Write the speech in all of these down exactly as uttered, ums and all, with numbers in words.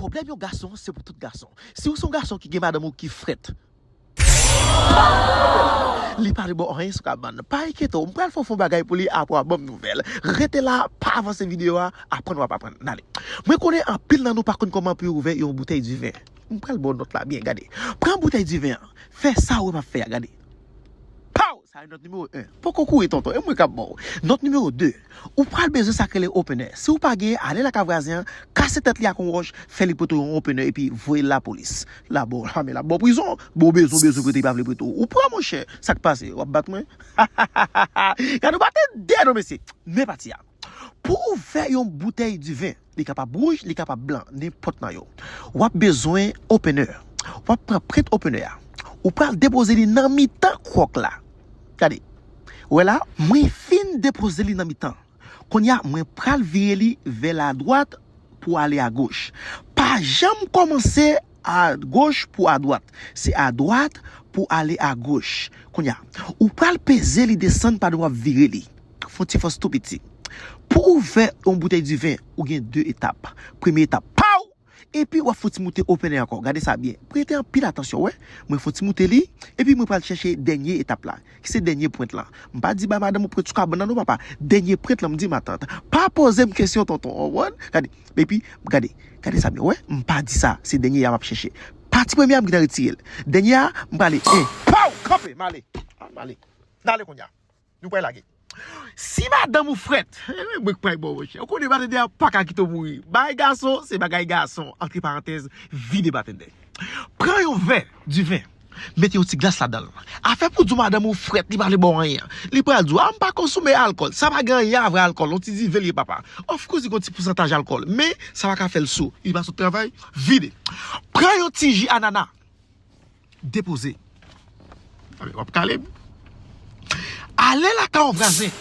Pwoblèm yon gason, se pou tout gason. Si w se yon gason ki gen madanm ou ki frèt, li pa dwe ba w anyen sou kabann. Pa enkyete w, m pral fè w fè yon bagay pou li, apre w a ban m nouvèl. Rete la, pa avanse videyo a, aprann w ap aprann. N ale. Mwen konnen anpil nan nou pa konn kòman pou yo ouvè yon boutèy diven. M pral ba w nòt la byen, gade. Pran boutèy diven an, fè sa w wè m ap fè a, gade. Pow! Sa e nòt nimewo en. Poko kouri, tonton, e mwen k ap ba w. Nòt nimewo de. Ou pral bezwen sa k rele opener. Si w pa genyen, ale lakay vwazen an, kase tèt li ak yon wòch, fè li pote w yon opener epi voye l lapolis. L ap ba w, lame l ap ba w prizon. Bon, bezwen, bezwen prete, li pa vle prete w. Ou pran, monchè. Sa k pase? W ap bat mwen? Gade, w pa te dèyè non, mesye. Men pati a. Pou ouvè yon boutèy diven, li kapab wouj, li kapab blan, nenpòt nan yo. W ap bezwen opener. W ap pran prent opener a. Ou pral depoze li nan mitan kwòk la. Gade. Ou wè la, mwen fin depoze li nan mitan. Kounye a, mwen pral vire li vè ladwat pou ale agoch. Pa janm kòmanse agoch pou adwat. Se adwat pou ale agoch. Kounye a, ou pral peze li desann pandan w ap vire li. Fè yon ti fòs tou piti. Pou ouvè yon boutèy diven, ou gen de etap. Premye etap, pow! Epi w ap fè yon ti moute opener ankò. Gade sa byen. Prete anpil atansyon, wè. Mwen fè yon ti moute li, epi mwen pral chèche dènye etap la, ki se dènye pwent lan. M pa di bay madanm ou prete sou kabann nan non, papa. Dènye pwent lan, m di matant. Pa poze m kesyon, tonton, w konprann? Gade, epi, gade, gade sa byen, wè. M pa di sa, se dènye a m ap chèche. Pati premye a, m gentan retire l. Dènye a, m prale, e, pow! Kanpe, m ale. A, m ale. N ale kounye a. Nou pral lage. Si madanm ou frèt, e, mwen k pral ba w, monchè. Ou konnen batendè a pa ka kite w mouri. Bay gason, se bagay gason. Antre parantèz, vide batendè. Pran yon vè diven, mete yon ti glas ladan l. Afè pou di w madanm ou frèt, li pa vle ba w anyen. Li pral di w, a, m pa konsome alkòl. Sa pa gen anyen a vre alkòl. Yon ti diven li ye, papa. Of course, li gen yon ti pousantaj alkòl. Men, sa pa ka fè l sou. Li pa sot travay, vide. Pran yon ti ji anana. Depoze. W ap kale m. Ale lakay yon vwazen.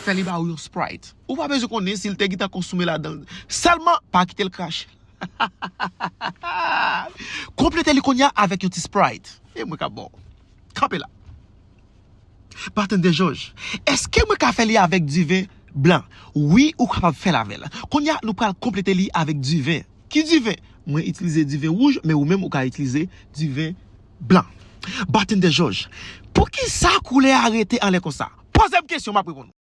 Fè li ba w yon Sprite. Ou pa bezwen konnen si l te gentan konsome ladan l. Sèlman, pa kite l krache. Konplete li kounye a avèk yon ti Sprite. E mwen k ap ba w. Kanpe la. Batendè Jòj, èske mwen ka fè li avèk diven blan? Wi, ou kapab fè l avè l. Kounye a, nou pral konplete li avèk diven. Ki diven? Mwen itilize diven wouj, men ou menm ou ka itilize diven blan. Batendè Jòj, poukisa koulè a rete anlè konsa? Poze m kesyon, m ap reponn ou.